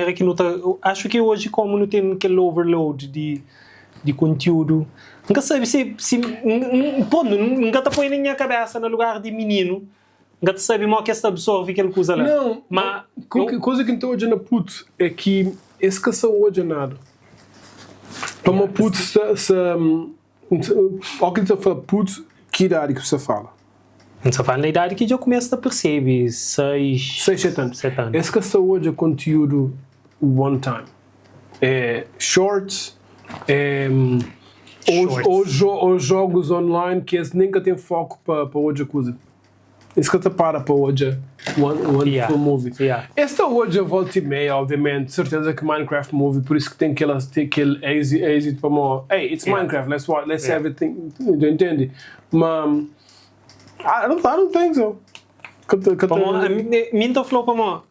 Manera ki nu ta, acho ki hoje como nu ten kel overload di di conteúdo, N ka sabe si si N ponto N ka ta poi na nha cabeça na lugar di mininu, N ka ta sabe mo ki es ta absorve kel kuza la. Não, Ma eu, kuza ki N ta odja na putus é ki es ka sa odja nada. Pamo putus sa sa o ki N ta fla putus ki idadi ki bu sa fala? N sa fala na idadi ki dja kumesa ta persebe, 6, 6, 7 anu. 7 anu. Es ka sa odja kontiúdu one time. É shorts, é Shorts. ou jogos online ki es nem ka ten foku pa odja kuza. Es ka ta para pa odja one one Yeah, full movie. yeah. Es ta odja volta e meia, obviamente, serteza ki Minecraft movie, por isso ki ten kel kel êxito pamo, hey, it's Yeah. Minecraft, let's watch, let's see Yeah. everything, nhu entende? Ma I don't, I don't think so. Ka ta, ka ta. Pamo ami, mi N ta fla-u pamo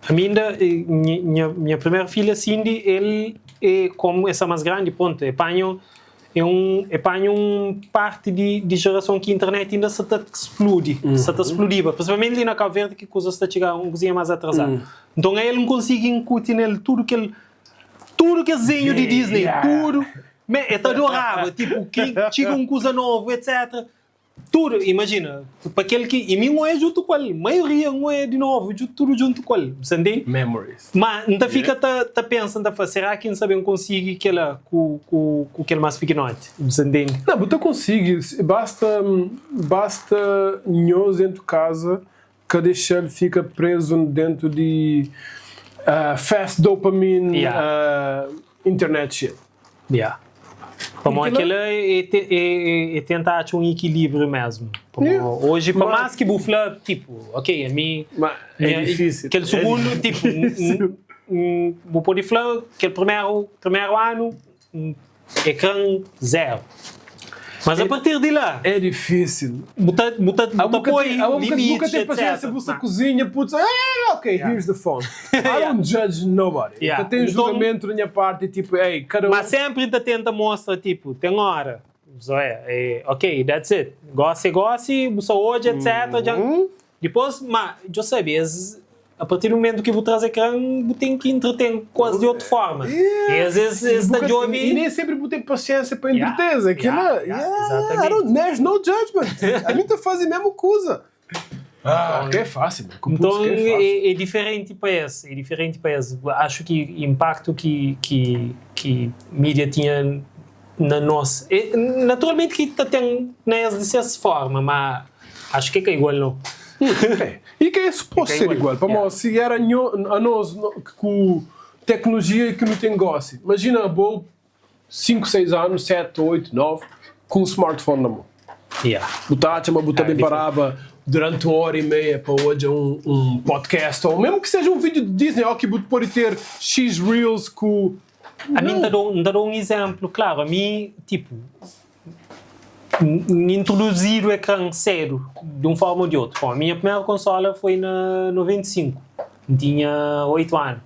ami inda nha nha primeru filha Cindy el é komu el sta mas grandi pontu el panha é un el panha un parti di di jerason ki internet inda sta ta spludi sta ta spludiba prinsipalmenti li na Kabu Verdi ki kuzas sta txiga un kuzinha mas atrazadu nton el N konsigi nkuti nel tudu kel tudu kes dizenhu di Disney tudu me el ta adoraba tipu ki txiga un kuza novu etc. Tudu, imajina, pa kel ki, i mi N oia djuntu ku el, maioria N oia di novu dju tudu djuntu ku el, bu sa ntende? Memories. Ma N ta fika ta ta pensa, N ta fla, será ki N sa ben konsigi kela ku ku ku kel más pikinoti, bu sa ntende? Não, bu ta konsigi, basta basta nhos dentu kaza ka dexa-l fika prezu dentu di fast dopamine Yeah. internet shit. Yeah. Pamodi Kela kela é te é é tenta atxa un ikilíbriu mesmu. Pamodi Yeah. oji pa Ma más ki bu fla tipo, ok, ami ma é nha difísil, kel é sugundu tipo N difísil. N bu pode fla kel primeru primeru anu N ekran zeru. Mas a É partir di la é difísil. bu ta bu ta bu Abo ta ka poi ten abo bu ka bu ka limitis ten paciência etc. bu sta Ma kuzinha putz ah ok yeah. here's the phone. I Yeah. don't judge nobody. Ka Yeah. ten Nton julgamentu na nha parti tipo ei kada Ma un. sempri N ta tenta mostra tipo ten ora Zoé é ok that's it gosi é gosi bu sa odja etc dja Uhum. Dipôs, má, djo sabe, es, a partir di mumentu ki bu traze ekran, bu ten ki entreten ku es di otu forma. Yeah. E es, es, E es bu ta ka, djobe. e nem sempre bu ten pasiensia pa Yeah, entreteza. yeah, Kila, yeah, yeah, I exatamente. don't, there's no judgment. Ami ta faze mesmu kuza. Ah, Nton, ka é fásil, man. Ku putz, nton ka é fásil. é, é diferenti pa es, é diferenti pa es. Acho ki impaktu ki, ki, ki mídia tinha na nos, é, naturalmenti ki ta ten na es di ses forma, ma acho ki é ka igual no. É, e ka é É supostu ka ser igual, igual, yeah. pamodi si era nho, anos ku teknolojia ki nu ten gosi, imajina abo 5, 6 anu, 7, 8, 9 ku un smartphone na mon. Yeah. Bu ta atxa ma bu ta É ben diferenti. paraba duranti un ora i meia pa odja un, un podcast ou mesmu ki seja un vídeo di Disney ou ki bu pode ter X reels ku Ami N ta Não. da N ta da un izénplu klaru, ami tipu N introduzidu ekran sédu di un forma ou di otu. Bom, minha primeru konsola foi na 95, N tinha 8 anu.